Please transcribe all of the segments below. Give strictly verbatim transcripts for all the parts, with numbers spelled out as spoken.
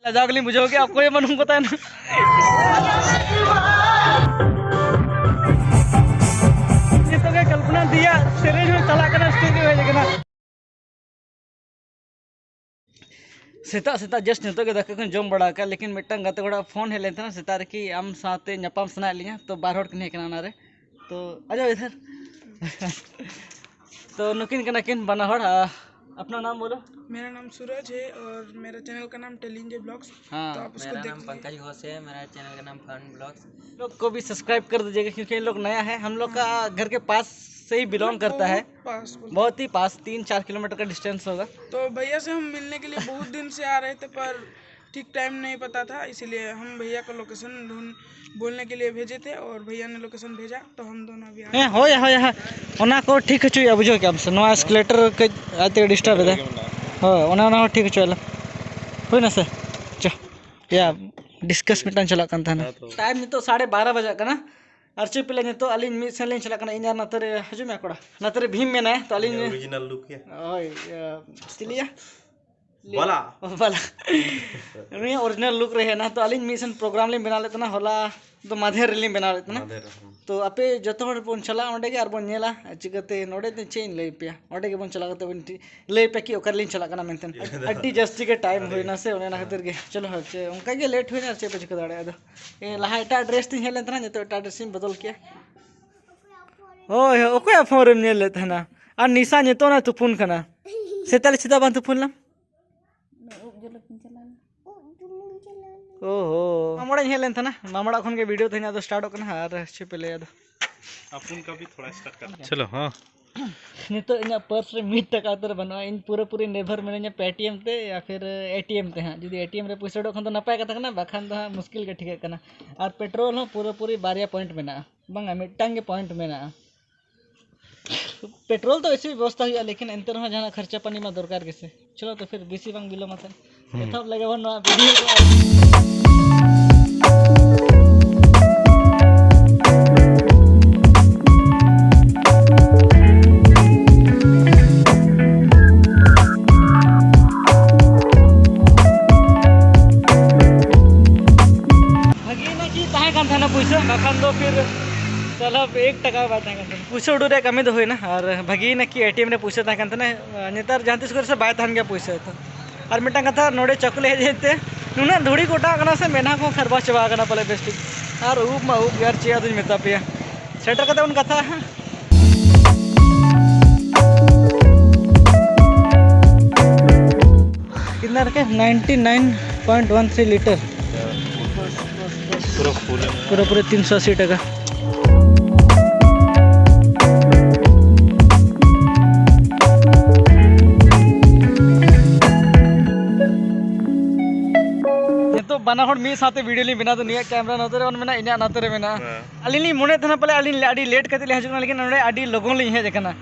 ᱞᱟᱡᱟᱣ ᱜᱮᱞᱤᱧ ᱵᱩᱡᱷᱟᱹᱣ ᱠᱮᱫᱟ, ᱚᱠᱚᱭ ᱦᱚᱸ ᱵᱟᱹᱱᱩᱜ ᱠᱚ ᱛᱟᱦᱮᱱᱟ᱾ ᱱᱤᱛᱚᱜ ᱜᱮ ᱠᱚᱞᱯᱚᱱᱟ ᱫᱤᱭᱟ ᱥᱮᱨᱮᱧ ᱦᱚᱸ ᱪᱟᱞᱟᱜ ᱠᱟᱱᱟ, stage ᱨᱮ ᱦᱮᱡ ᱟᱠᱟᱱᱟ᱾ ᱥᱮᱛᱟᱜ ᱥᱮᱛᱟᱜ just ᱱᱤᱛᱚᱜ ᱜᱮ ᱫᱟᱠᱟ ᱠᱚᱧ ᱡᱚᱢ ᱵᱟᱲᱟ ᱟᱠᱟᱫ, ᱞᱮᱠᱤᱱ ᱢᱤᱫᱴᱟᱝ ᱜᱟᱛᱮ ᱠᱚᱲᱟ ᱯᱷᱳᱱ ᱦᱮᱡ ᱞᱮᱱ ᱛᱟᱦᱮᱱᱟ ᱥᱮᱛᱟᱜ ᱨᱮ ᱠᱤ ᱟᱢ ᱥᱟᱶᱛᱮ ᱧᱟᱯᱟᱢ ᱥᱟᱱᱟᱭᱮᱫ ᱞᱤᱧᱟ, ᱛᱚ ᱵᱟᱨ ᱦᱚᱲ ᱠᱤᱱ ᱦᱮᱡ ᱠᱟᱱᱟ ᱚᱱᱟᱨᱮ᱾ ᱛᱚ ᱟᱡᱟᱣ ᱤᱫᱷᱟᱨ᱾ ᱛᱚ ᱱᱩᱠᱤᱱ ᱠᱟᱱᱟ ᱠᱤᱱ ᱵᱟᱱᱟ ᱦᱚᱲ᱾ ᱟ, ᱟᱯᱱᱟ ᱱᱟᱢ ᱵᱳᱞᱳ᱾ मेरा नाम सूरज है और मेरा चैनल का नाम टेलिंजे ब्लॉग्स। हाँ। तो आप उसको मेरा देख नाम लीजिए। पंकज घोष है, मेरा चैनल का नाम फन ब्लॉग्स। लोग को भी सब्सक्राइब कर दीजिएगा, क्योंकि इन लोग नया है, हम लोग का घर के पास से ही बिलोंग करता है। बहुत पास बोलते हैं। बहुत ही पास, तीन चार किलोमीटर का डिस्टेंस होगा। तो भैया से हम मिलने के लिए बहुत दिन से आ रहे थे, पर ठीक टाइम नहीं पता था, इसीलिए हम भैया को लोकेशन ढूंढ बोलने के लिए भेजे थे और भैया ने लोकेशन भेजा, तो हम दोनों अभी आ ᱦᱮᱸ, ᱦᱳᱭ, ᱦᱳᱭ, ᱦᱳᱭ᱾ ᱚᱱᱟ ᱠᱚ ᱴᱷᱤᱠ ᱦᱚᱪᱚᱭᱟ, ᱵᱩᱡᱷᱟᱹᱣ ᱠᱮᱫᱟᱢ ᱥᱮ? ᱱᱚᱣᱟ ᱮᱥᱠᱮᱞᱮᱴᱚᱨ ᱠᱟᱹᱡ ᱟᱡ ᱛᱮᱜᱮ ᱰᱤᱥᱴᱟᱵ ᱮᱫᱟ᱾ ᱦᱳᱭ, ᱚᱱᱟ, ᱚᱱᱟ ᱦᱚᱸ ᱴᱷᱤᱠ ᱦᱚᱪᱚᱭᱟᱞᱮ᱾ ᱦᱩᱭᱱᱟ ᱥᱮ? ᱪᱚ, ᱭᱟ, ᱰᱤᱥᱠᱟᱥ ᱢᱤᱫᱴᱟᱝ ᱪᱟᱞᱟᱜ ᱠᱟᱱ ᱛᱟᱦᱮᱱᱟ᱾ ᱦᱮᱸ ᱛᱚ᱾ ᱴᱟᱭᱤᱢ ᱱᱤᱛᱚᱜ ᱥᱟᱲᱮ ᱵᱟᱨᱚ ᱵᱟᱡᱟᱜ ᱠᱟᱱᱟ᱾ ᱟᱨ ᱪᱮᱫ ᱯᱮ ᱞᱟᱹᱭᱟ, ᱱᱤᱛᱚᱜ ᱟᱹᱞᱤᱧ ᱢᱤᱫ ᱥᱮᱱ ᱞᱤᱧ ᱪᱟᱞᱟᱜ ᱠᱟᱱᱟ, ᱤᱧ ᱟᱨ ᱱᱚᱛᱮ ᱨᱮ, ᱦᱤᱡᱩᱜ ᱢᱮ ᱠᱚᱲᱟ, ᱱᱚᱛᱮ ᱨᱮ ᱵᱷᱤᱢ ᱢᱮᱱᱟᱭᱟ, ᱛᱚ ᱟᱹᱞᱤᱧ ᱚᱨᱤᱡᱤᱱᱟᱞ ᱞᱩᱠ ᱭᱟ᱾ ᱦᱳᱭ, ᱤᱭᱟᱹ, ᱪᱮᱫ ᱞᱟᱹᱭᱟ? ᱵᱟᱞᱟ᱾ ᱵᱟᱞᱟ᱾ ᱩᱱᱤ ᱚᱨᱤᱡᱤᱱᱟᱞ ᱞᱩᱠ ᱨᱮ ᱦᱮᱡ ᱮᱱᱟ᱾ ᱛᱚ ᱟᱹᱞᱤᱧ ᱢᱤᱫ ᱥᱮᱱ ᱯᱨᱳᱜᱨᱟᱢ ᱞᱤᱧ ᱵᱮᱱᱟᱣ ᱞᱮᱫ ᱛᱟᱦᱮᱱᱟ, ᱦᱚᱞᱟ ᱫᱚ ᱢᱟᱫᱷᱮᱨ ᱨᱮᱞᱤᱧ ᱵᱮᱱᱟᱣ ᱞᱮᱫ ᱛᱟᱦᱮᱱᱟ᱾ ᱢᱟᱫᱷᱮᱨ, ᱦᱩᱸ᱾ ᱛᱚ ᱟᱯᱮ ᱡᱚᱛᱚ ᱦᱚᱲ ᱵᱚᱱ ᱪᱟᱞᱟᱜᱼᱟ ᱚᱸᱰᱮ ᱜᱮ ᱟᱨ ᱵᱚᱱ ᱧᱮᱞᱟ, ᱪᱤᱠᱟᱹᱛᱮ ᱱᱚᱰᱮ ᱫᱚ ᱪᱮᱫ ᱤᱧ ᱞᱟᱹᱭ ᱯᱮᱭᱟ, ᱚᱸᱰᱮ ᱜᱮᱵᱚᱱ ᱪᱟᱞᱟᱣ ᱠᱟᱛᱮ ᱵᱚᱱ ᱴᱷᱤ-, ᱞᱟᱹᱭ ᱯᱮᱭᱟ ᱠᱤ ᱚᱠᱟ ᱨᱮᱞᱤᱧ ᱪᱟᱞᱟᱜ ᱠᱟᱱᱟ ᱢᱮᱱᱛᱮ᱾ ᱟᱹᱰᱤ ᱡᱟᱹᱥᱛᱤ ᱜᱮ ᱴᱟᱭᱤᱢ ᱦᱩᱭᱱᱟ ᱥᱮ, ᱚᱱᱮ ᱚᱱᱟ ᱠᱷᱟᱹᱛᱤᱨ ᱜᱮ᱾ ᱪᱚᱞᱚ ᱦᱳᱭ, ᱪᱮ, ᱚᱱᱠᱟ ᱜᱮ ᱞᱮᱴ ᱦᱩᱭᱱᱟ, ᱟᱨ ᱪᱮᱫ ᱯᱮ ᱪᱤᱠᱟᱹ ᱫᱟᱲᱮᱭᱟᱜᱼᱟ ᱟᱫᱚ᱾ ᱮ, ᱞᱟᱦᱟ ᱮᱴᱟᱜ ᱰᱨᱮᱥ ᱛᱤᱧ ᱦᱮᱡ ᱞᱮᱱ ᱛᱟᱦᱮᱱᱟ, ᱱᱤᱛᱚᱜ ᱮᱴᱟᱜ ᱰᱨᱮᱥ ᱤᱧ ᱵᱚᱫᱚᱞ ᱠᱮᱜᱼᱟ᱾ ᱦᱳᱭ, ᱦᱳᱭ, ᱚᱠᱚᱭᱟᱜ ᱯᱷᱳᱱ ᱨᱮᱢ ᱧᱮᱞ ᱞᱮᱫ ᱛᱟᱦᱮᱱᱟ? ᱟᱨ ᱱᱤᱥᱟ ᱱᱤᱛᱚᱜ ᱚᱱᱟ ᱛᱩᱯᱩᱱ ᱠᱟᱱᱟ᱾ ᱥᱮᱛᱟᱜ ᱨᱮ ᱪᱮᱫᱟᱜ ᱵᱟᱝ ᱛᱩᱯᱩᱱ ᱞᱮᱱᱟ? ᱩᱵ ᱡᱩᱞᱩᱯ ᱤᱧ ᱪᱟᱞᱟᱣ ᱞᱮᱱᱟ᱾ ᱩᱵ ᱡᱩᱞᱩᱯ ᱤᱧ ᱪᱟᱞᱟᱣ ᱞᱮᱱᱟ᱾ ᱳᱦᱳ, ᱢᱟᱢᱚᱲᱟᱜ ᱤᱧ ᱦᱮᱡ ᱞᱮᱱ ᱛᱟᱦᱮᱱᱟ᱾ ᱢᱟᱢᱚᱲᱟᱜ ᱠᱷᱚᱱ ᱜᱮ ᱵᱷᱤᱰᱤᱭᱳ ᱛᱮᱦᱮᱧ ᱟᱫᱚ ᱥᱴᱟᱨᱴᱚᱜ ᱠᱟᱱᱟ᱾ ᱟᱨ ᱪᱮᱫ ᱯᱮ ᱞᱟᱹᱭᱟ ᱟᱫᱚ? ᱟᱯᱩᱱ ᱠᱟ ᱵᱷᱤ ᱛᱷᱚᱲᱟ ᱥᱴᱟᱨᱴ ᱠᱟᱨ᱾ ᱪᱚᱞᱚ, ᱦᱚᱸ᱾ ᱱᱤᱛᱚᱜ ᱤᱧᱟᱹᱜ ᱯᱟᱨᱥ ᱨᱮ ᱢᱤᱫ ᱴᱟᱠᱟ ᱩᱛᱟᱹᱨ ᱵᱟᱹᱱᱩᱜᱼᱟ᱾ ᱤᱧ ᱯᱩᱨᱟᱹᱯᱩᱨᱤ ᱱᱤᱨᱵᱷᱚᱨ ᱢᱤᱱᱟᱹᱧᱟ ᱯᱮᱴᱤᱮᱢ ᱛᱮ ᱭᱟ ᱯᱷᱤᱨ ᱮᱴᱤᱮᱢ ᱛᱮ ᱦᱟᱸᱜ᱾ ᱡᱩᱫᱤ ᱮᱴᱤᱮᱢ ᱨᱮ ᱯᱩᱭᱥᱟᱹ ᱩᱰᱩᱠ ᱠᱷᱟᱱ ᱫᱚ ᱱᱟᱯᱟᱭ ᱠᱟᱛᱷᱟ ᱠᱟᱱᱟ, ᱵᱟᱠᱷᱟᱱ ᱫᱚ ᱦᱟᱸᱜ ᱢᱩᱥᱠᱤᱞ ᱜᱮ ᱴᱷᱤᱠᱟᱹᱜ ᱠᱟᱱᱟ᱾ ᱟᱨ ᱯᱮᱴᱨᱳᱞ ᱦᱚᱸ ᱯᱩᱨᱟᱹᱯᱩᱨᱤ ᱵᱟᱨᱭᱟ ᱯᱚᱭᱮᱱᱴ ᱢᱮᱱᱟᱜᱼᱟ, ᱵᱟᱝᱟ, ᱢᱤᱫᱴᱟᱝ ᱜᱮ ᱯᱚᱭᱮᱱᱴ ᱢᱮᱱᱟᱜᱼᱟ᱾ ᱯᱮᱴᱨᱳᱞ ᱫᱚ ᱮᱭᱥᱮ ᱵᱮᱵᱚᱥᱛᱷᱟ ᱦᱩᱭᱩᱜᱼᱟ, ᱞᱮᱠᱤᱱ ᱮᱱᱛᱮ ᱨᱮᱦᱚᱸ ᱡᱟᱦᱟᱱᱟᱜ ᱠᱷᱚᱨᱪᱟ ᱯᱟᱹᱱᱤ ᱢᱟ ᱫᱚᱨᱠᱟᱨ ᱜᱮᱥᱮ᱾ ᱪᱚᱞᱚ ᱛᱚ ᱯᱷᱤᱨ ᱵᱮᱥᱤ ᱵᱟᱝ ᱵᱤᱞᱚᱢ ᱟᱛᱮ ᱦᱩᱸ᱾ ᱮᱛᱚᱦᱚᱵ ᱞᱮᱜᱮ ᱵᱚᱱ ᱱᱚᱣᱟ ᱵᱷᱤᱰᱤᱭᱳ ᱠᱚ᱾ ᱯᱩᱭᱥᱟᱹ ᱵᱟᱠᱷᱟᱱ ᱫᱚ ᱯᱷᱤᱨ ᱥᱟᱞᱟ ᱮᱠ ᱴᱟᱠᱟ ᱵᱟᱭ ᱛᱟᱦᱮᱸ ᱠᱟᱱ ᱛᱟᱦᱮᱱᱟ᱾ ᱯᱩᱭᱥᱟᱹ ᱩᱰᱩᱠ ᱨᱮᱭᱟᱜ ᱠᱟᱹᱢᱤ ᱫᱚ ᱦᱩᱭᱱᱟ, ᱟᱨ ᱵᱷᱟᱹᱜᱤᱭᱮᱱᱟ ᱠᱤ ᱮ ᱴᱤ ᱮᱢ ᱨᱮ ᱯᱩᱭᱥᱟᱹ ᱛᱟᱦᱮᱸ ᱠᱟᱱ ᱛᱟᱦᱮᱱᱟ᱾ ᱱᱮᱛᱟᱨ ᱡᱟᱦᱟᱸ ᱛᱤᱥ ᱠᱚᱨᱮ ᱥᱮ ᱵᱟᱭ ᱛᱟᱦᱮᱱ ᱜᱮᱭᱟ ᱯᱩᱭᱥᱟᱹ ᱛᱚ᱾ ᱟᱨ ᱢᱤᱫᱴᱟᱝ ᱠᱟᱛᱷᱟ, ᱱᱚᱰᱮ ᱪᱟᱹᱠᱩ ᱞᱮ ᱦᱮᱡ ᱦᱮᱡ ᱛᱮ ᱱᱩᱱᱟᱹᱜ ᱫᱷᱩᱲᱤ ᱠᱚ ᱚᱴᱟᱜ ᱠᱟᱱᱟ ᱥᱮ, ᱢᱮᱫᱦᱟ ᱠᱚᱦᱚᱸ ᱠᱷᱟᱨᱵᱟ ᱪᱟᱵᱟ ᱟᱠᱟᱱᱟ ᱯᱟᱞᱮ ᱵᱮᱥ ᱴᱷᱤᱠ᱾ ᱟᱨ ᱩᱵ ᱢᱟ ᱩᱵ ᱜᱮ, ᱟᱨ ᱪᱮᱫ ᱟᱫᱚᱧ ᱢᱮᱛᱟ ᱯᱮᱭᱟ᱾ ᱥᱮᱴᱮᱨ ᱠᱟᱛᱮ ᱵᱚᱱ ᱠᱟᱛᱷᱟᱜᱼᱟ ᱦᱟᱸᱜ᱾ कितना रखे? Ninety nine point one three litre. पूरा फुल है। पूरा पूरे तीन सौ अस्सी टका। ᱱᱤᱛᱚᱜ ᱵᱟᱱᱟ ᱦᱚᱲ ᱢᱤᱫ ᱥᱟᱶᱛᱮ ᱵᱷᱤᱰᱤᱭᱳ ᱞᱤᱧ ᱵᱮᱱᱟᱣ ᱮᱫᱟ᱾ ᱱᱤᱭᱟᱹ ᱠᱮᱢᱨᱟ ᱱᱚᱛᱮ ᱨᱮ ᱚᱱ ᱢᱮᱱᱟᱜᱼᱟ, ᱤᱧᱟᱹᱜ ᱱᱚᱛᱮ ᱨᱮ ᱢᱮᱱᱟᱜᱼᱟ᱾ ᱦᱮᱸ᱾ ᱟᱹᱞᱤᱧ ᱞᱤᱧ ᱢᱚᱱᱮᱭᱮᱫ ᱛᱟᱦᱮᱱᱟ ᱯᱟᱞᱮ ᱟᱹᱞᱤᱧ ᱟᱹᱰᱤ ᱞᱮᱴ ᱠᱟᱛᱮ ᱞᱤᱧ ᱦᱤᱡᱩᱜ ᱠᱟᱱᱟ, ᱞᱮᱠᱤᱱ ᱱᱚᱰᱮ ᱟᱹᱰᱤ ᱞᱚᱜᱚᱱ ᱞᱤᱧ ᱦᱮᱡ ᱟᱠᱟᱱᱟ᱾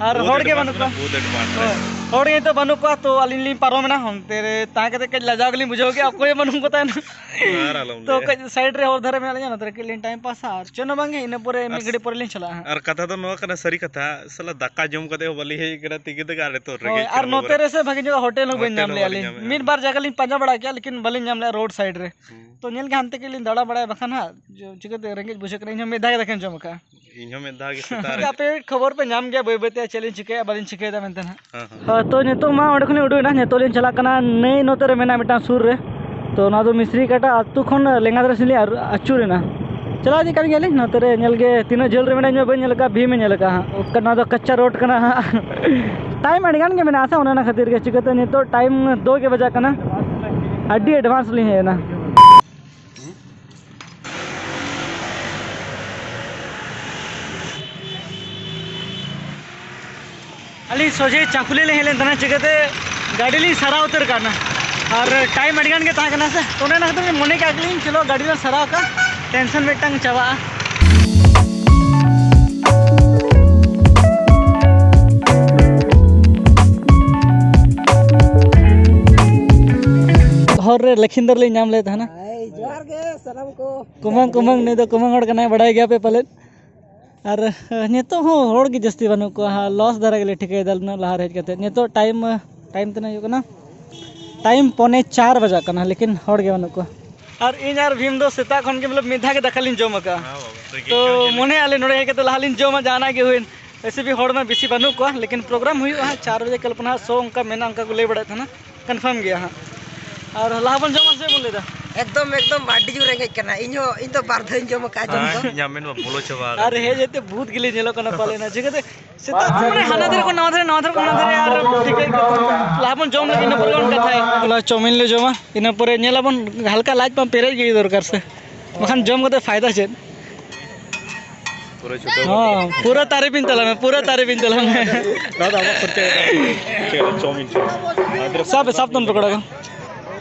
ᱟᱨ ᱵᱚᱦᱩᱛ ᱦᱚᱲ ᱜᱮ advance ᱵᱟᱹᱱᱩᱜ ᱠᱚᱣᱟ᱾ ᱨᱮ, ᱵᱚᱦᱩᱛ advance ᱨᱮ᱾ ᱦᱳᱭ, ᱦᱚᱲ ᱜᱮ ᱱᱤᱛᱚᱜ ᱵᱟᱹᱱᱩᱜ ᱠᱚᱣᱟ, ᱛᱚ ᱟᱹᱞᱤᱧ ᱞᱤᱧ ᱯᱟᱨᱚᱢᱮᱱᱟ᱾ ᱚᱱᱛᱮ ᱨᱮ ᱛᱟᱦᱮᱸ ᱠᱟᱛᱮ ᱠᱟᱹᱡ ᱞᱟᱡᱟᱣ ᱜᱮᱞᱤᱧ ᱵᱩᱡᱷᱟᱹᱣ ᱠᱮᱫᱼᱟ, ᱚᱠᱚᱭ ᱦᱚᱸ ᱵᱟᱹᱱᱩᱜ ᱠᱚ ᱛᱟᱦᱮᱱᱟ᱾ ᱟᱨ ᱟᱞᱚᱢ ᱛᱚ ᱞᱟᱹᱭᱟ᱾ ᱠᱟᱹᱡ ᱥᱟᱭᱤᱰ ᱨᱮ ᱦᱚᱲ ᱫᱷᱟᱨᱮ ᱢᱮᱱᱟᱜ ᱞᱤᱧᱟ, ᱱᱚᱛᱮ ᱨᱮ ᱠᱟᱹᱡ ᱞᱤᱧ ᱴᱟᱭᱤᱢ ᱯᱟᱥᱟ, ᱟᱨ ᱪᱮᱫ ᱦᱚᱸ ᱵᱟᱝᱜᱮ, ᱤᱱᱟᱹ ᱯᱚᱨᱮ ᱢᱤᱫ ᱟᱨ ᱜᱷᱟᱹᱲᱤᱡ ᱯᱚᱨᱮ ᱞᱤᱧ ᱪᱟᱞᱟᱜᱼᱟ ᱦᱟᱸᱜ᱾ ᱟᱨ ᱠᱟᱛᱷᱟ ᱫᱚ ᱱᱚᱣᱟ ᱠᱟᱱᱟ, ᱥᱟᱹᱨᱤ ᱠᱟᱛᱷᱟ, ᱥᱟᱞᱟ ᱫᱟᱠᱟ ᱡᱚᱢ ᱠᱟᱛᱮ ᱦᱚᱸ ᱵᱟᱹᱞᱤᱧ ᱦᱮᱡ ᱟᱠᱟᱱᱟ, ᱛᱤ ᱠᱟᱛᱮ ᱜᱮ ᱟᱨ ᱱᱤᱛᱚᱜ ᱦᱳᱭ, ᱨᱮᱸᱜᱮᱡ ᱟᱨ ᱠᱟᱱᱟ ᱱᱚᱛᱮ ᱵᱟᱵᱟ᱾ ᱨᱮ ᱥᱮ ᱵᱷᱟᱜᱮ ᱧᱚᱜ ᱦᱳᱴᱮᱞ ᱦᱚᱸ ᱵᱟᱹᱧ ᱦᱳᱴᱮᱞ ᱧᱟᱢ ᱦᱚᱸ ᱞᱮᱜᱼᱟ ᱵᱟᱹᱞᱤᱧ ᱞᱤᱧ᱾ ᱧᱟᱢᱮᱜᱼᱟ᱾ ᱢᱤᱫ ᱵᱟᱨ ᱡᱟᱭᱜᱟ ᱞᱤᱧ ᱯᱟᱸᱡᱟ ᱵᱟᱲᱟ ᱠᱮᱜᱼᱟ, ᱞᱮᱠᱤᱱ ᱵᱟᱹᱞᱤᱧ ᱧᱟᱢ ᱞᱮᱜᱼᱟ ᱨᱳᱰ ᱥᱟᱭᱤᱰ ᱨᱮ᱾ ᱦᱩᱸ᱾ ᱛᱚ ᱧᱮᱞ ᱜᱮ ᱦᱟᱱᱛᱮ ᱠᱟᱹᱡ ᱞᱤᱧ ᱫᱟᱬᱟ ᱵᱟᱲᱟᱭᱟ, ᱵᱟᱠᱷᱟᱱ ᱦᱟᱸᱜ ᱡᱚ-, ᱪᱤᱠᱟᱹᱛᱮ ᱨᱮᱸᱜᱮᱡ ᱵᱩᱡᱷᱟᱹᱜ ᱠᱟᱱᱟ, ᱤᱧ ᱦᱚᱸ ᱢᱤᱫ ᱫᱷᱟᱣ ᱜᱮ ᱫᱟᱠᱟᱧ ᱡᱚᱢ ᱟᱠᱟᱜᱼᱟ᱾ ᱤᱧ ᱦᱚᱸ ᱢᱤᱫ ᱫᱷᱟᱣ ᱜᱮ ᱥᱮᱛᱟᱜ ᱨᱮ᱾ ᱟᱯᱮ ᱠᱷᱚᱵᱚᱨ ᱯᱮ ᱧᱟᱢ ᱜᱮᱭᱟ ᱵᱟᱹᱭ ᱵᱟᱹᱭ ᱛᱮ, ᱪᱮᱫ ᱞᱤᱧ ᱪᱤᱠᱟᱹᱭᱟ ᱵᱟᱹᱞᱤᱧ ᱪᱤᱠᱟᱹᱭᱮᱫᱟ ᱢᱮᱱᱛᱮ ᱱᱟᱦᱟᱜ᱾ ᱦᱮᱸ, ᱦᱮᱸ᱾ ᱦᱳᱭ, ᱛᱚ ᱱᱤᱛᱚᱜ ᱢᱟ ᱚᱸᱰᱮ ᱠᱷᱚᱱ ᱞᱤᱧ ᱩᱰᱩᱠ ᱮᱱᱟ, ᱱᱤᱛᱚᱜ ᱞᱤᱧ ᱪᱟᱞᱟᱜ ᱠᱟᱱᱟ ᱱᱟᱹᱭ ᱱᱚᱛᱮ ᱨᱮ ᱢᱮᱱᱟᱜᱼᱟ ᱢᱤᱫᱴᱟᱝ ᱥᱩᱨ ᱨᱮ᱾ ᱛᱚ ᱱᱚᱣᱟ ᱫᱚ ᱢᱤᱥᱨᱤ ᱠᱟᱴᱟ ᱟᱹᱛᱩ ᱠᱷᱚᱱ ᱞᱮᱸᱜᱟ ᱫᱷᱟᱨᱮ ᱥᱮᱫ ᱞᱤᱧ ᱟᱨ-, ᱟᱹᱪᱩᱨᱮᱱᱟ᱾ ᱪᱟᱞᱟᱣ ᱤᱫᱤᱜ ᱠᱟᱱ ᱜᱮᱭᱟᱞᱤᱧ ᱱᱚᱛᱮ ᱨᱮ, ᱧᱮᱞ ᱜᱮ ᱛᱤᱱᱟᱹᱜ ᱡᱷᱟᱹᱞ ᱨᱮ ᱢᱮᱱᱟᱜᱼᱟ, ᱤᱧ ᱢᱟ ᱵᱟᱹᱧ ᱧᱮᱞ ᱟᱠᱟᱫᱼᱟ, ᱵᱷᱤᱢ ᱮ ᱧᱮᱞ ᱟᱠᱟᱫᱼᱟ ᱦᱟᱸᱜ᱾ ᱚᱠᱟ, ᱱᱚᱣᱟ ᱫᱚ ᱠᱟᱪᱪᱟ ᱨᱳᱰ ᱠᱟᱱᱟ ᱦᱟᱸᱜ᱾ ᱴᱟᱭᱤᱢ ᱟᱹᱰᱤ ᱜᱟᱱ ᱜᱮ ᱢᱮᱱᱟᱜᱼᱟ ᱥᱮ, ᱚᱱᱮ ᱚᱱᱟ ᱠᱷᱟᱹᱛᱤᱨ ᱜᱮ᱾ ᱪᱤᱠᱟᱹᱛᱮ ᱱᱤᱛᱚᱜ ᱴᱟᱭᱤᱢ ᱫᱩ ᱜᱮ ᱵᱟᱡᱟᱜ ᱠᱟᱱᱟ, ᱟᱹᱰᱤ advance ᱞᱤᱧ ᱦᱮᱡ ᱮᱱᱟ᱾ ᱟᱹᱞᱤᱧ ᱥᱚᱡᱷᱮ ᱪᱟᱠᱩᱞᱤ ᱞᱤᱧ ᱦᱮᱡ ᱞᱮᱱ ᱛᱟᱦᱮᱱᱟ, ᱪᱤᱠᱟᱹᱛᱮ ᱜᱟᱹᱰᱤ ᱞᱤᱧ ᱥᱟᱨᱟᱣ ᱩᱛᱟᱹᱨ ᱠᱟᱜᱼᱟ, ᱟᱨ ᱴᱟᱭᱤᱢ ᱟᱹᱰᱤ ᱜᱟᱱ ᱜᱮ ᱛᱟᱦᱮᱸ ᱠᱟᱱᱟ ᱥᱮ, ᱛᱚ ᱚᱱᱮ ᱚᱱᱟ ᱠᱷᱟᱹᱛᱤᱨ ᱞᱤᱧ ᱢᱚᱱᱮ ᱠᱟᱜ ᱜᱮᱞᱤᱧ, ᱪᱚᱞᱚ ᱜᱟᱹᱰᱤ ᱞᱤᱧ ᱥᱟᱨᱟᱣ ᱠᱟᱜᱼᱟ, ᱴᱮᱱᱥᱚᱱ ᱢᱤᱫᱴᱟᱝ ᱪᱟᱵᱟᱜᱼᱟ᱾ ᱦᱚᱨ ᱨᱮ ᱞᱚᱠᱷᱤᱱᱫᱚᱨ ᱞᱤᱧ ᱧᱟᱢ ᱞᱮᱫ ᱛᱟᱦᱮᱱᱟ᱾ ᱦᱳᱭ, ᱡᱚᱦᱟᱨ ᱜᱮ ᱥᱟᱱᱟᱢ ᱠᱚ᱾ ᱠᱩᱢᱟᱹᱝ, ᱠᱩᱢᱟᱹᱝ, ᱱᱩᱭ ᱫᱚ ᱠᱩᱢᱟᱹᱝ ᱦᱚᱲ ᱠᱟᱱᱟᱭ, ᱵᱟᱲᱟᱭ ᱜᱮᱭᱟ ᱯᱮ ᱯᱟᱞᱮᱫ᱾ ᱟᱨ, ᱮ, ᱱᱤᱛᱚᱜ ᱦᱚᱸ ᱦᱚᱲ ᱜᱮ ᱡᱟᱹᱥᱛᱤ ᱵᱟᱹᱱᱩᱜ ᱠᱚᱣᱟ᱾ ᱦᱟ, ᱞᱚᱥ ᱫᱷᱟᱨᱟ ᱜᱮᱞᱮ ᱴᱷᱤᱠᱟᱹᱭᱮᱫᱟ ᱩᱱᱟᱹᱜ ᱞᱟᱦᱟ ᱨᱮ ᱦᱮᱡ ᱠᱟᱛᱮ᱾ ᱱᱤᱛᱚᱜ ᱴᱟᱭᱤᱢ, ᱮ, ᱴᱟᱭᱤᱢ ᱛᱤᱱᱟᱹᱜ ᱦᱩᱭᱩᱜ ᱠᱟᱱᱟ? ᱴᱟᱭᱤᱢ ᱯᱚᱱᱮ ᱪᱟᱨ ᱵᱟᱡᱟᱜ ᱠᱟᱱᱟ, ᱞᱮᱠᱤᱱ ᱦᱚᱲ ᱜᱮ ᱵᱟᱹᱱᱩᱜ ᱠᱚᱣᱟ᱾ ᱟᱨ ᱤᱧ ᱟᱨ ᱵᱷᱤᱢ ᱫᱚ ᱥᱮᱛᱟᱜ ᱠᱷᱚᱱ ᱜᱮ ᱢᱚᱛᱞᱚᱵ ᱢᱤᱫ ᱫᱷᱟᱣ ᱜᱮ ᱫᱟᱠᱟ ᱞᱤᱧ ᱡᱚᱢ ᱟᱠᱟᱫᱼᱟ᱾ ᱦᱮᱸ ᱵᱟᱵᱟ, ᱛᱚ ᱨᱮᱸᱜᱮᱡ ᱠᱟᱱ ᱜᱮᱭᱟ᱾ ᱢᱚᱱᱮᱭᱟ ᱞᱮ ᱱᱚᱰᱮ ᱦᱮᱡ ᱠᱟᱛᱮ ᱞᱟᱦᱟ ᱞᱤᱧ ᱡᱚᱢᱟ, ᱡᱟᱦᱟᱱᱟᱜ ᱜᱮ ᱦᱩᱭᱮᱱ᱾ ᱮᱭᱥᱮ ᱵᱷᱤ ᱦᱚᱲ ᱢᱟ ᱵᱮᱥᱤ ᱵᱟᱹᱱᱩᱜ ᱠᱚᱣᱟ, ᱞᱮᱠᱤᱱ ᱯᱨᱳᱜᱨᱟᱢ ᱦᱩᱭᱩᱜᱼᱟ ᱦᱟᱸᱜ ᱪᱟᱨ ᱵᱟᱡᱮ ᱠᱟᱞᱯᱚᱱᱟ ᱦᱟᱸᱜ ᱥᱳ ᱚᱱᱠᱟ ᱢᱮᱱᱟᱜᱼᱟ, ᱚᱱᱠᱟ ᱠᱚ ᱞᱟᱹᱭ ᱵᱟᱲᱟᱭᱮᱫ ᱛᱟᱦᱮᱱᱟ᱾ ᱠᱚᱱᱯᱷᱟᱨᱢ ᱜᱮᱭᱟ ᱦᱟᱸᱜ᱾ ᱟᱨ ᱞᱟᱦᱟ ᱵᱚᱱ ᱡᱚᱢᱟ ᱥᱮ ᱪᱮᱫ ᱵᱚᱱ ᱞᱟᱹᱭᱫᱟ? ᱮᱠᱫᱚᱢ, ᱮᱠᱫᱚᱢ, ᱟᱹᱰᱤ ᱡᱳᱨ ᱨᱮᱸᱜᱮᱡ ᱠᱟᱱᱟ᱾ ᱤᱧ ᱦᱚᱸ, ᱤᱧ ᱫᱚ ᱵᱟᱨ ᱫᱷᱟᱣ ᱤᱧ ᱡᱚᱢ ᱟᱠᱟᱫᱼᱟ ᱡᱚᱢ ᱫᱚ᱾ ᱦᱮᱸ, ᱤᱧᱟᱹᱜ ᱢᱮᱱ ᱢᱟ ᱵᱚᱞᱚ ᱪᱟᱵᱟ ᱟᱨ ᱟᱠᱟᱱᱟ᱾ ᱦᱮᱡ ᱦᱮᱡ ᱛᱮ ᱵᱚᱦᱩᱛ ᱜᱮᱞᱮ ᱧᱮᱞᱚᱜ ᱠᱟᱱᱟ ᱯᱟᱞᱮ ᱱᱟ, ᱪᱤᱠᱟᱹᱛᱮ ᱥᱮᱛᱟᱜ ᱠᱷᱚᱱ ᱢᱟᱱᱮ ᱦᱟᱱᱟ ᱫᱷᱟᱨᱮ ᱠᱷᱚᱱ ᱱᱟᱣᱟ ᱫᱷᱟᱨᱮ, ᱱᱟᱣᱟ ᱫᱷᱟᱨᱮ ᱠᱷᱚᱱ ᱦᱟᱱᱟ ᱫᱷᱟᱨᱮ, ᱟᱨ ᱴᱷᱤᱠ ᱜᱮ ᱞᱟᱦᱟ ᱵᱚᱱ ᱡᱚᱢ ᱞᱟᱹᱜᱤᱫ, ᱤᱱᱟᱹ ᱯᱚᱨᱮ ᱵᱚᱱ ᱠᱟᱛᱷᱟᱭᱟ᱾ ᱦᱚᱞᱟ ᱪᱟᱣᱢᱤᱱ ᱞᱮ ᱡᱚᱢᱟ, ᱤᱱᱟᱹ ᱯᱚᱨᱮ ᱧᱮᱞᱟᱵᱚᱱ ᱦᱟᱞᱠᱟ ᱞᱟᱡ ᱯᱟᱢᱯ ᱯᱮᱨᱮᱡ ᱜᱮ ᱫᱚᱨᱠᱟᱨ ᱥᱮ, ᱵᱟᱠᱷᱟᱱ ᱡᱚᱢ ᱠᱟᱛᱮ ᱯᱷᱟᱭᱫᱟ ᱪᱮᱫ? ᱯᱩᱨᱟᱹ ᱪᱷᱩᱴᱟᱹᱣ ᱦᱚᱸ, ᱯᱩᱨᱟᱹ ᱛᱟᱨᱤᱯ ᱤᱧ ᱛᱟᱞᱟᱝᱟ, ᱯᱩᱨᱟᱹ ᱛᱟᱨᱤᱯ ᱤᱧ ᱛᱟᱞᱟᱝᱟ᱾ ᱱᱚᱣᱟ ᱫᱚ ᱟᱢᱟᱜ ᱠᱷᱚᱨᱪᱟ ᱜᱮ ᱛᱟᱢ᱾ ᱪᱮᱫ ᱪᱟᱣᱢᱤᱱ, ᱪᱟᱣᱢᱤᱱ? ᱥᱟᱵ, ᱥᱟᱵ ᱛᱟᱢ ᱯᱮ ᱠᱚᱲᱟ ᱠᱚ᱾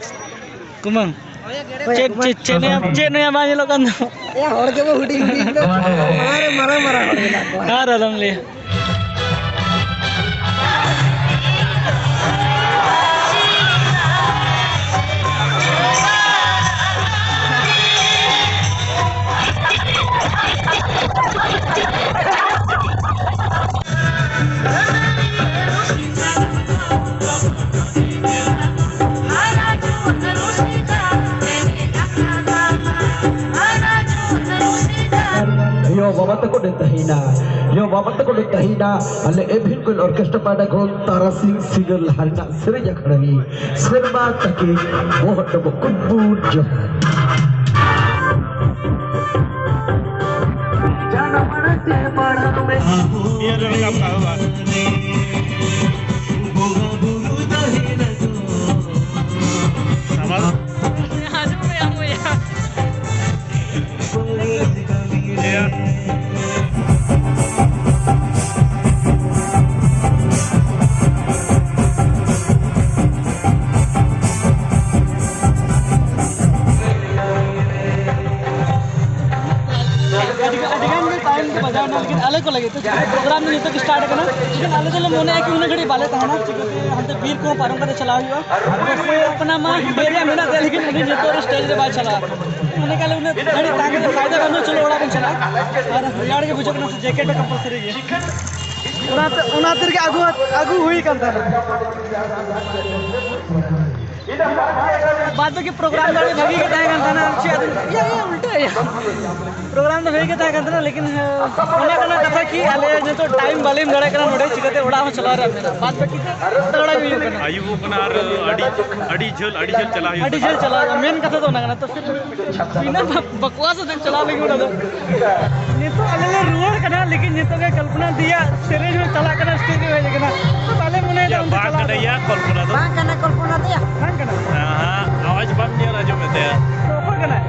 ᱠᱩᱢᱟᱹᱝ, ᱪᱮᱫ, ᱪᱮᱫ, ᱪᱮᱫ ᱱᱩᱭᱟ, ᱪᱮᱫ ᱱᱩᱭᱟ ᱵᱟᱝ ᱧᱮᱞᱚᱜ ᱠᱟᱱ ᱫᱚ? ᱮ, ᱦᱚᱲ ᱜᱮᱵᱚ ᱦᱩᱰᱤᱧ ᱦᱩᱰᱤᱧ ᱫᱚ, ᱢᱟᱨᱟᱝ ᱨᱮ ᱢᱟᱨᱟᱝ ᱢᱟᱨᱟᱝ ᱦᱚᱲ ᱢᱮᱱᱟᱜ ᱠᱚᱣᱟ᱾ ᱟᱨ ᱟᱞᱚᱢ ᱞᱟᱹᱭᱟ᱾ ᱭᱳ ᱵᱟᱵᱟ ᱛᱟᱠᱚ ᱰᱮᱱ ᱛᱟᱦᱮᱸᱭᱮᱱᱟ, ᱭᱳ ᱵᱟᱵᱟ ᱛᱟᱠᱚ ᱰᱮᱱ ᱛᱟᱦᱮᱸᱭᱮᱱᱟ, ᱟᱞᱮ ᱮᱵᱷᱤᱱ ᱠᱚᱞ ᱚᱨᱠᱮᱥᱴᱨᱟ ᱯᱟᱦᱴᱟ ᱠᱷᱚᱱ ᱛᱟᱨᱟᱥᱤᱧ ᱥᱤᱸᱜᱟᱹᱲ ᱞᱟᱦᱟ ᱨᱮᱱᱟᱜ ᱥᱮᱨᱮᱧ ᱟᱠᱷᱲᱟ ᱨᱮ ᱥᱮᱨᱢᱟ ᱛᱟᱹᱠᱤᱱ ᱵᱚᱦᱚᱜ ᱰᱚᱵᱚᱜ ᱠᱩᱴᱵᱩᱴ ᱡᱚᱦᱟᱨ᱾ ᱤᱭᱟᱹ ᱨᱮ ᱨᱟᱠᱟᱵ ᱠᱟᱜ ᱦᱩᱭᱩᱜᱼᱟ᱾ ᱟᱸᱡᱚᱢ ᱢᱮ, ᱟᱢ ᱵᱚᱭᱦᱟ᱾ ᱟᱹᱰᱤ, ᱟᱹᱰᱤ ᱜᱟᱱ ᱜᱮ ᱴᱟᱭᱤᱢ ᱫᱚ ᱵᱟᱡᱟᱣ ᱮᱱᱟ, ᱞᱮᱠᱤᱱ ᱟᱞᱮ ᱠᱚ ᱞᱟᱹᱜᱤᱫ ᱛᱮ ᱯᱨᱳᱜᱨᱟᱢ ᱫᱚ ᱱᱤᱛᱚᱜ ᱜᱮ ᱥᱴᱟᱨᱴ ᱟᱠᱟᱱᱟ, ᱞᱮᱠᱤᱱ ᱟᱞᱮ ᱫᱚᱞᱮ ᱢᱚᱱᱮᱭᱟ ᱠᱤ ᱩᱱᱟᱹᱜ ᱜᱷᱟᱹᱲᱤᱡ ᱵᱟᱞᱮ ᱛᱟᱦᱮᱱᱟ, ᱪᱤᱠᱟᱹᱛᱮ ᱦᱟᱱᱛᱮ ᱵᱤᱨ ᱠᱚᱦᱚᱸ ᱯᱟᱨᱚᱢ ᱠᱟᱛᱮ ᱪᱟᱞᱟᱣ ᱦᱩᱭᱩᱜᱼᱟ᱾ ᱚᱱᱟ ᱢᱟ ᱵᱤᱨ ᱨᱮ ᱢᱮᱱᱟᱜ ᱛᱟᱭᱟ, ᱞᱮᱠᱤᱱ ᱩᱱᱤ ᱱᱤᱛᱚᱜ ᱨᱮ ᱥᱴᱮᱡᱽ ᱨᱮ ᱵᱟᱭ ᱪᱟᱞᱟᱜᱼᱟ᱾ ᱢᱚᱱᱮ ᱠᱟᱜ ᱞᱮ ᱩᱱᱟᱹᱜ ᱜᱷᱟᱹᱲᱤᱡ ᱛᱟᱦᱮᱸ ᱠᱟᱛᱮ ᱯᱷᱟᱭᱫᱟ ᱵᱟᱹᱱᱩᱜ, ᱪᱚᱞᱚ ᱚᱲᱟᱜ ᱵᱚᱱ ᱪᱟᱞᱟᱜᱼᱟ᱾ ᱟᱨ ᱨᱮᱭᱟᱲ ᱜᱮ ᱵᱩᱡᱷᱟᱹᱜ ᱠᱟᱱᱟ ᱥᱮ, ᱡᱮᱠᱮᱴ ᱦᱚᱸ ᱠᱚᱢᱯᱟᱞᱥᱟᱨᱤ ᱜᱮᱭᱟ᱾ ᱚᱱᱟᱛᱮ, ᱚᱱᱟ ᱠᱷᱟᱹᱛᱤᱨ ᱜᱮ ᱟᱹᱜᱩ, ᱟᱹᱜᱩ ᱦᱩᱭ ᱠᱟᱱ ᱛᱟᱦᱮᱱᱟ᱾ ᱵᱟᱫ ᱵᱟᱹᱠᱤ ᱯᱨᱳᱜᱨᱟᱢ ᱫᱚ ᱟᱹᱰᱤ ᱵᱷᱟᱹᱜᱤ ᱜᱮ ᱛᱟᱦᱮᱸ ᱠᱟᱱ ᱛᱟᱦᱮᱱᱟ᱾ ᱪᱮᱫ ᱟᱫᱚ ᱤᱭᱟᱹ ᱤᱭᱟᱹ ᱩᱞᱴᱟᱹ ᱤᱭᱟᱹ ᱯᱨᱳᱜᱨᱟᱢ ᱫᱚ ᱵᱷᱟᱹᱜᱤ ᱜᱮ ᱛᱟᱦᱮᱸ ᱠᱟᱱ ᱛᱟᱦᱮᱱᱟ, ᱞᱮᱠᱤᱱ ᱚᱱᱟ ᱠᱟᱱᱟ ᱠᱟᱛᱷᱟ ᱠᱤ ᱟᱞᱮ ᱱᱤᱛᱚᱜ ᱴᱟᱭᱤᱢ ᱵᱟᱞᱮ ᱮᱢ ᱫᱟᱲᱮᱭᱟᱜ ᱠᱟᱱᱟ ᱱᱚᱰᱮ, ᱪᱤᱠᱟᱹᱛᱮ ᱚᱲᱟᱜ ᱦᱚᱸ ᱪᱟᱞᱟᱣ ᱨᱮᱭᱟᱜ ᱢᱮᱱᱟᱜᱼᱟ᱾ ᱵᱟᱫ ᱵᱟᱹᱠᱤ ᱫᱚ ᱫᱟᱬᱟ ᱜᱮ ᱦᱩᱭᱩᱜ ᱠᱟᱱᱟ᱾ ᱟᱹᱭᱩᱵᱚᱜ ᱠᱟᱱᱟ ᱟᱨ ᱟᱹᱰᱤ ᱟᱹᱰᱤ ᱡᱷᱟᱹᱞ ᱟᱹᱰᱤ ᱡᱷᱟᱹᱞ ᱪᱟᱞᱟᱜ ᱦᱩᱭᱩᱜ ᱟᱹᱰᱤ ᱠᱟᱱᱟ᱾ ᱡᱷᱟᱹᱞ ᱪᱟᱞᱟᱣ ᱦᱩᱭᱩᱜᱼᱟ, ᱢᱮᱱ ᱠᱟᱛᱷᱟ ᱫᱚ ᱚᱱᱟ ᱠᱟᱱᱟ᱾ ᱛᱚ ᱯᱷᱤᱨ ᱵᱤᱱᱟᱹ ᱵᱟ- ᱵᱟᱠᱚᱣᱟ ᱥᱟᱛᱮ ᱪᱟᱞᱟᱣ ᱞᱟᱹᱜᱤᱫ ᱚᱸᱰᱮ ᱫᱚ᱾ ᱱᱤᱛᱚᱜ ᱟᱞᱮ ᱞᱮ ᱨᱩᱣᱟᱹᱲ ᱠᱟᱱᱟ, ᱞᱮᱠᱤᱱ ᱱᱤᱛᱚᱜ ᱜᱮ ᱠᱚᱞᱯᱚᱱᱟ ᱫᱤᱭᱟ ᱥᱮᱨᱮᱧ ᱦᱚᱸ ᱪᱟᱞᱟᱜ ᱠᱟᱱᱟ, ᱥᱴᱮᱡ ᱨᱮ ᱦᱮᱡ ᱟᱠᱟᱱᱟ᱾ ᱛᱚ ᱵᱟᱞᱮ ᱢᱚᱱᱮᱭᱮᱫᱟ ᱭᱟ, ᱚᱱᱛᱮ ᱵᱟᱝ ᱪᱟᱞᱟᱜ ᱠᱟᱱᱟ ᱫᱚ᱾ ᱭᱟ, ᱠᱚᱞᱯᱚᱱᱟ ᱫᱚ᱾ ᱵᱟᱝ ᱠᱟᱱᱟ ᱠᱚᱞᱯᱚᱱᱟ ᱫᱚ ᱭᱟ᱾ ᱵᱟᱝ ᱠᱟᱱᱟ᱾ ᱦᱮᱸ, ᱦᱮᱸ, ᱟᱣᱟᱡᱽ ᱵᱟᱢ ᱧᱮᱞ ᱟᱸᱡᱚᱢᱮᱫ ᱛᱟᱭᱟ᱾ ᱛᱚ ᱚᱠᱚᱭ ᱠᱟᱱᱟᱭ?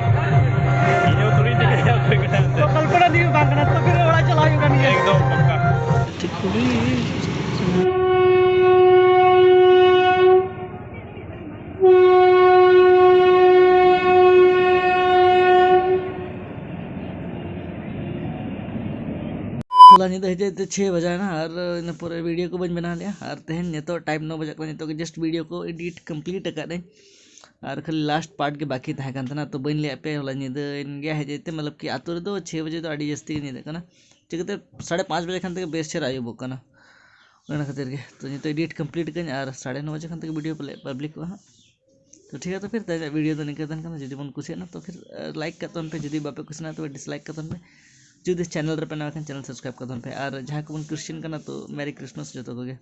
ᱤᱧ ᱦᱚᱸ ᱛᱩᱲᱤ ᱛᱮᱜᱮ ᱚᱠᱚᱭ ᱠᱟᱱᱟᱭ ᱚᱱᱛᱮ᱾ ᱛᱚ ᱠᱚᱞᱯᱚᱱᱟ ᱫᱤᱭᱟ ᱵᱟᱝ ᱠᱟᱱᱟ, ᱛᱚ ᱯᱷᱤᱨ ᱚᱲᱟᱜ ᱪᱟᱞᱟᱜ ᱦᱩᱭᱩᱜ ᱠᱟᱱ ᱜᱮᱭᱟ᱾ ᱮᱠᱫᱚᱢ ᱯᱟᱠᱟ᱾ ᱴᱷᱤᱠ ᱠᱩᱞᱤ᱾ ᱦᱚᱞᱟ ᱧᱤᱫᱟᱹ ᱦᱮᱡ ᱛᱮ ᱪᱷᱚᱭ ᱵᱟᱡᱟᱣᱮᱱᱟ ᱟᱨ ᱤᱱᱟᱹ ᱯᱚᱨᱮ ᱵᱷᱤᱰᱤᱭᱳ ᱠᱚ ᱵᱟᱹᱧ ᱵᱮᱱᱟᱣ ᱞᱮᱫᱼᱟ᱾ ᱟᱨ ᱛᱮᱦᱮᱧ ᱱᱤᱛᱚᱜ ᱴᱟᱭᱤᱢ ᱱᱚ ᱵᱟᱡᱟᱜ ᱠᱟᱱᱟ, ᱱᱤᱛᱚᱜ ᱜᱮ ᱡᱟᱥᱴ ᱵᱷᱤᱰᱤᱭᱳ ᱠᱚ ᱮᱰᱤᱴ ᱠᱚᱢᱯᱞᱤᱴ ᱟᱠᱟᱫ ᱟᱹᱧ᱾ ᱟᱨ ᱠᱷᱟᱹᱞᱤ ᱞᱟᱥᱴ ᱯᱟᱨᱴ ᱜᱮ ᱵᱟᱹᱠᱤ ᱛᱟᱦᱮᱸ ᱠᱟᱱ ᱛᱟᱦᱮᱱᱟ, ᱛᱚ ᱵᱟᱹᱧ ᱞᱟᱹᱭᱟᱫ ᱯᱮᱭᱟ ᱦᱚᱞᱟ ᱧᱤᱫᱟᱹᱭᱮᱱ ᱜᱮᱭᱟ ᱦᱮᱡ ᱛᱮ, ᱢᱚᱛᱞᱚᱵ ᱠᱤ ᱟᱹᱛᱩ ᱨᱮᱫᱚ ᱪᱷᱚᱭ ᱵᱟᱡᱮ ᱫᱚ ᱟᱹᱰᱤ ᱡᱟᱹᱥᱛᱤ ᱜᱮ ᱧᱤᱫᱟᱹᱜ ᱠᱟᱱᱟ᱾ ᱪᱤᱠᱟᱹᱛᱮ ᱥᱟᱲᱮ ᱯᱟᱸᱪ ᱵᱟᱡᱮ ᱠᱷᱟᱱ ᱛᱮᱜᱮ ᱵᱮᱥ ᱪᱮᱦᱨᱟ ᱟᱹᱭᱩᱵᱚᱜ ᱠᱟᱱᱟ᱾ ᱚᱱᱟ ᱠᱷᱟᱹᱛᱤᱨ ᱜᱮ ᱛᱚ ᱱᱤᱛᱚᱜ ᱮᱰᱤᱴ ᱠᱚᱢᱯᱞᱤᱴ ᱠᱟᱹᱧ ᱟᱨ ᱥᱟᱲᱮ ᱱᱚ ᱵᱟᱡᱮ ᱠᱷᱟᱱ ᱛᱮᱜᱮ ᱵᱷᱤᱰᱤᱭᱳ ᱯᱟᱞᱮ ᱯᱟᱵᱽᱞᱤᱠᱚᱜᱼᱟ ᱦᱟᱸᱜ᱾ ᱛᱚ ᱴᱷᱤᱠ ᱜᱮᱭᱟ, ᱛᱚ ᱯᱷᱤᱨ ᱛᱮᱦᱮᱧᱟᱜ ᱵᱷᱤᱰᱤᱭᱳ ᱫᱚ ᱱᱤᱝᱠᱟᱹ ᱛᱟᱦᱮᱱ ᱠᱟᱱᱟ᱾ ᱡᱩᱫᱤ ᱵᱚᱱ ᱠᱩᱥᱤᱭᱟᱜᱼᱟ ᱛᱚ ᱯᱷᱤᱨ ᱞᱟᱭᱤᱠ ᱠᱟᱜ ᱛᱟᱵᱚᱱ ᱯᱮ, ᱡᱩᱫᱤ ᱵᱟᱯᱮ ᱠᱩᱥᱤᱭᱟᱜᱼᱟ ᱛᱚᱵᱮ ᱰᱤᱥᱞᱟᱭᱤᱠ ᱠᱟᱜ ᱛᱟᱵᱚᱱ ᱯᱮ᱾ ᱡᱩᱫᱤ ᱪᱮᱱᱮᱞ ᱨᱮᱯᱮ ᱱᱟᱣᱟ ᱠᱷᱟᱱ ᱪᱮᱱᱮᱞ ᱥᱟᱵᱥᱠᱨᱟᱭᱤᱵ ᱠᱟᱜ ᱛᱟᱵᱚᱱ ᱯᱮ᱾ ᱟᱨ ᱡᱟᱦᱟᱸᱭ ᱠᱚᱵᱚᱱ ᱠᱨᱤᱥᱪᱟᱱ ᱠᱟᱱᱟ ᱛᱚ ᱢᱮᱨᱤ ᱠᱨᱤᱥᱢᱟᱥ ᱡᱚᱛᱚ ᱠᱚᱜᱮ᱾